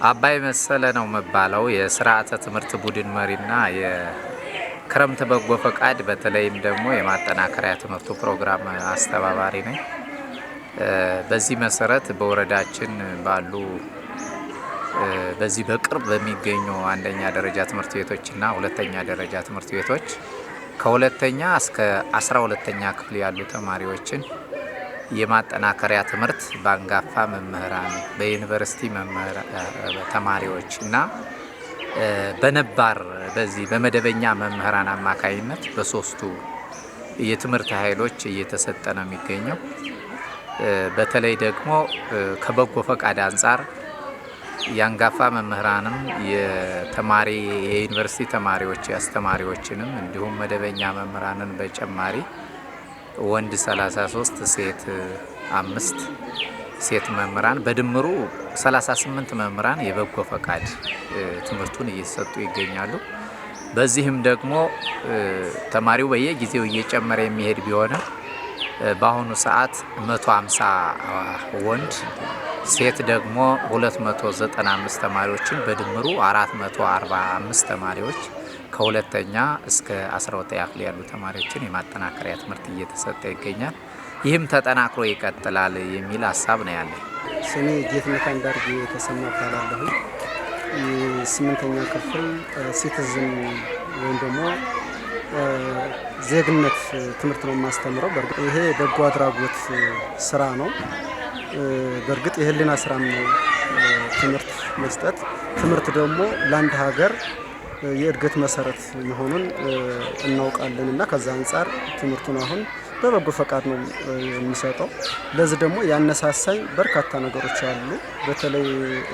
አባይ መሰለ ነው የምባለው። የስርዓተ ትምህርት ቡድን መሪና የክረምት በጎ ፈቃድ በተለይም ደግሞ የማጠናከሪያ ትምህርቱ ፕሮግራም አስተባባሪ ነኝ። በዚህ መሰረት በወረዳችን ባሉ በዚህ በቅርብ በሚገኙ አንደኛ ደረጃ ትምህርት ቤቶችና ሁለተኛ ደረጃ ትምህርት ቤቶች ከሁለተኛ እስከ 12ኛ ክፍል ያሉ ተማሪዎችን የማጠናከሪያ ትምህርት በአንጋፋ መምህራን፣ በዩኒቨርሲቲ ተማሪዎች እና በነባር በዚህ በመደበኛ መምህራን አማካይነት በሶስቱ የትምህርት ኃይሎች እየተሰጠ ነው የሚገኘው። በተለይ ደግሞ ከበጎ ፈቃድ አንጻር የአንጋፋ መምህራንም የተማሪ የዩኒቨርሲቲ ተማሪዎች አስተማሪዎችንም እንዲሁም መደበኛ መምህራንን በጨማሪ ወንድ 33፣ ሴት 5 ሴት መምህራን በድምሩ 38 መምህራን የበጎ ፈቃድ ትምህርቱን እየሰጡ ይገኛሉ። በዚህም ደግሞ ተማሪው በየጊዜው እየጨመረ የሚሄድ ቢሆንም በአሁኑ ሰዓት 150 ወንድ፣ ሴት ደግሞ 295 ተማሪዎችን በድምሩ 445 ተማሪዎች ከሁለተኛ እስከ 12ኛ ክፍል ያሉ ተማሪዎችን የማጠናከሪያ ትምህርት እየተሰጠ ይገኛል። ይህም ተጠናክሮ ይቀጥላል የሚል ሀሳብ ነው ያለኝ። ስሜ ጌትነት አንዳርጌ የተሰማ እባላለሁ። የስምንተኛ ክፍል citizen ወይም ደግሞ ዜግነት ትምህርት ነው የማስተምረው። በእርግጥ ይሄ በጎ አድራጎት ስራ ነው። በእርግጥ የህሊና ስራም ነው ትምህርት መስጠት። ትምህርት ደግሞ ለአንድ ሀገር የእድገት መሰረት መሆኑን እናውቃለን እና ከዛ አንጻር ትምህርቱን አሁን በበጎ ፈቃድ ነው የሚሰጠው። ለዚህ ደግሞ ያነሳሳኝ በርካታ ነገሮች አሉ። በተለይ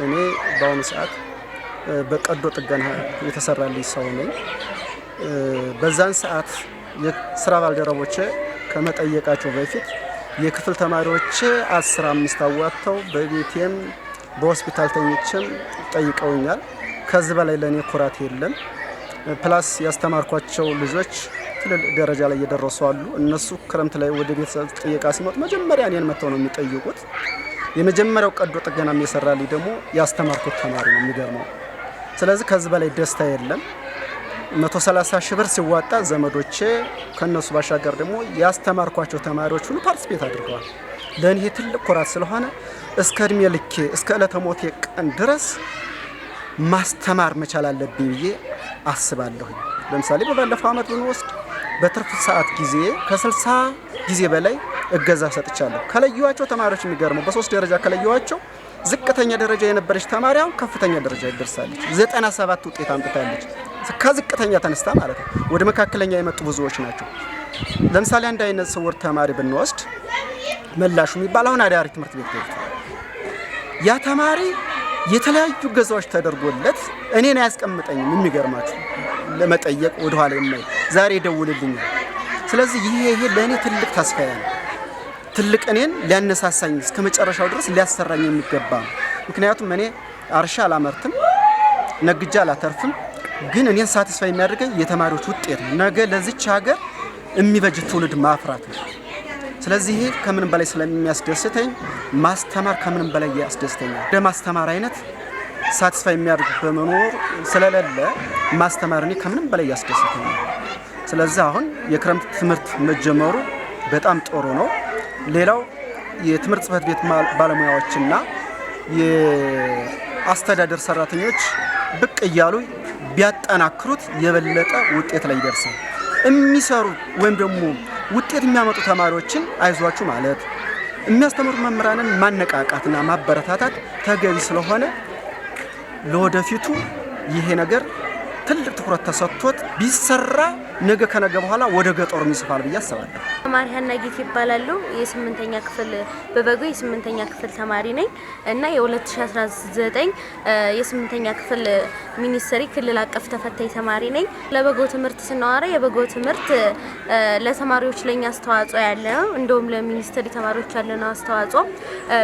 እኔ በአሁኑ ሰዓት በቀዶ ጥገና የተሰራልኝ ሰው ነኝ። በዛን ሰዓት የስራ ባልደረቦቼ ከመጠየቃቸው በፊት የክፍል ተማሪዎቼ 15 አዋጥተው በቤቴም በሆስፒታል ተኝቼም ጠይቀውኛል። ከዚህ በላይ ለእኔ ኩራት የለም። Plus ያስተማርኳቸው ልጆች ትልልቅ ደረጃ ላይ እየደረሱ አሉ። እነሱ ክረምት ላይ ወደ ቤተሰብ ጥየቃ ሲመጡ መጀመሪያ እኔን መጥተው ነው የሚጠይቁት። የመጀመሪያው ቀዶ ጥገና የሰራልኝ ደግሞ ያስተማርኩት ተማሪ ነው። የሚገርመው። ስለዚህ ከዚህ በላይ ደስታ የለም። 130 ሺህ ብር ሲዋጣ ዘመዶቼ ከነሱ ባሻገር ደግሞ ያስተማርኳቸው ተማሪዎች ሁሉ participate አድርገዋል። ለእኔ ትልቅ ኩራት ስለሆነ እስከ እድሜ ልኬ እስከ ዕለተ ሞቴ ቀን ድረስ ማስተማር መቻል አለብኝ ብዬ አስባለሁኝ። ለምሳሌ በባለፈው ዓመት ብንወስድ በትርፍ ሰዓት ጊዜ ከ60 ጊዜ በላይ እገዛ ሰጥቻለሁ። ከለየኋቸው ተማሪዎች የሚገርመው በሶስት ደረጃ ከለየኋቸው ዝቅተኛ ደረጃ የነበረች ተማሪ አሁን ከፍተኛ ደረጃ ደርሳለች። 97 ውጤት አምጥታለች። ከዝቅተኛ ተነስታ ማለት ነው። ወደ መካከለኛ የመጡ ብዙዎች ናቸው። ለምሳሌ አንድ አይነት ስውር ተማሪ ብንወስድ መላሹ የሚባል አሁን አዳሪ ትምህርት ቤት ገብቷል። ያ ተማሪ የተለያዩ እገዛዎች ተደርጎለት እኔን አያስቀምጠኝም። የሚገርማችሁ ለመጠየቅ ወደኋላ የማይ ዛሬ ይደውልልኛል። ስለዚህ ይሄ ለእኔ ትልቅ ተስፋዬ ነው። ትልቅ እኔን ሊያነሳሳኝ እስከ መጨረሻው ድረስ ሊያሰራኝ የሚገባ ነው። ምክንያቱም እኔ አርሻ አላመርትም፣ ነግጃ አላተርፍም። ግን እኔን satisfy የሚያደርገኝ የተማሪዎች ውጤት ነው። ነገ ለዚች ሀገር የሚበጅ ትውልድ ማፍራት ነው። ስለዚህ ይሄ ከምንም በላይ ስለሚያስደስተኝ ማስተማር ከምንም በላይ ያስደስተኛል። ወደ ማስተማር አይነት satisfy የሚያደርግ በመኖር ስለሌለ ማስተማር እኔ ከምንም በላይ ያስደስተኛል። ስለዚህ አሁን የክረምት ትምህርት መጀመሩ በጣም ጥሩ ነው። ሌላው የትምህርት ጽሕፈት ቤት ባለሙያዎችና የአስተዳደር ሰራተኞች ብቅ እያሉ ቢያጠናክሩት የበለጠ ውጤት ላይ ይደርሳል። የሚሰሩ ወይም ደግሞ ውጤት የሚያመጡ ተማሪዎችን አይዟችሁ ማለት፣ የሚያስተምሩ መምህራንን ማነቃቃትና ማበረታታት ተገቢ ስለሆነ ለወደፊቱ ይሄ ነገር ትልቅ ትኩረት ተሰጥቶት ቢሰራ ነገ ከነገ በኋላ ወደ ገጠሩ ይስፋል ብዬ አስባለሁ። ተማሪ ሀና ጌት ይባላሉ። የስምንተኛ ክፍል በበጎ የስምንተኛ ክፍል ተማሪ ነኝ እና የ2019 የስምንተኛ ክፍል ሚኒስትሪ ክልል አቀፍ ተፈታኝ ተማሪ ነኝ። ለበጎ ትምህርት ስናወራ የበጎ ትምህርት ለተማሪዎች ለኛ አስተዋጽኦ ያለ ነው። እንደውም ለሚኒስትሪ ተማሪዎች ያለ ነው አስተዋጽኦ።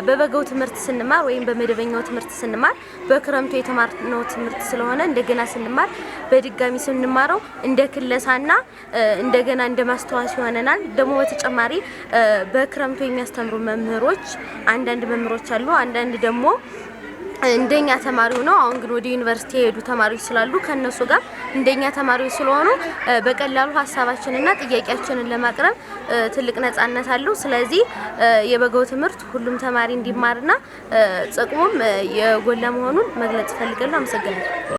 በበጎ ትምህርት ስንማር ወይም በመደበኛው ትምህርት ስንማር በክረምቱ የተማርነው ትምህርት ስለሆነ እንደገና ስንማር በድጋሚ ስንማረው እንደ ክለሳና እንደገና እንደ ማስታወስ ይሆነናል። ደግሞ በተጨማሪ በክረምቱ የሚያስተምሩ መምህሮች አንዳንድ መምህሮች አሉ። አንዳንድ ደግሞ እንደኛ ተማሪው ነው። አሁን ግን ወደ ዩኒቨርሲቲ የሄዱ ተማሪዎች ስላሉ ከነሱ ጋር እንደኛ ተማሪዎች ስለሆኑ በቀላሉ ሀሳባችንና ጥያቄያችንን ለማቅረብ ትልቅ ነጻነት አለው። ስለዚህ የበጋው ትምህርት ሁሉም ተማሪ እንዲማርና ጥቅሙም የጎላ መሆኑን መግለጽ እፈልጋለሁ። አመሰግናለሁ።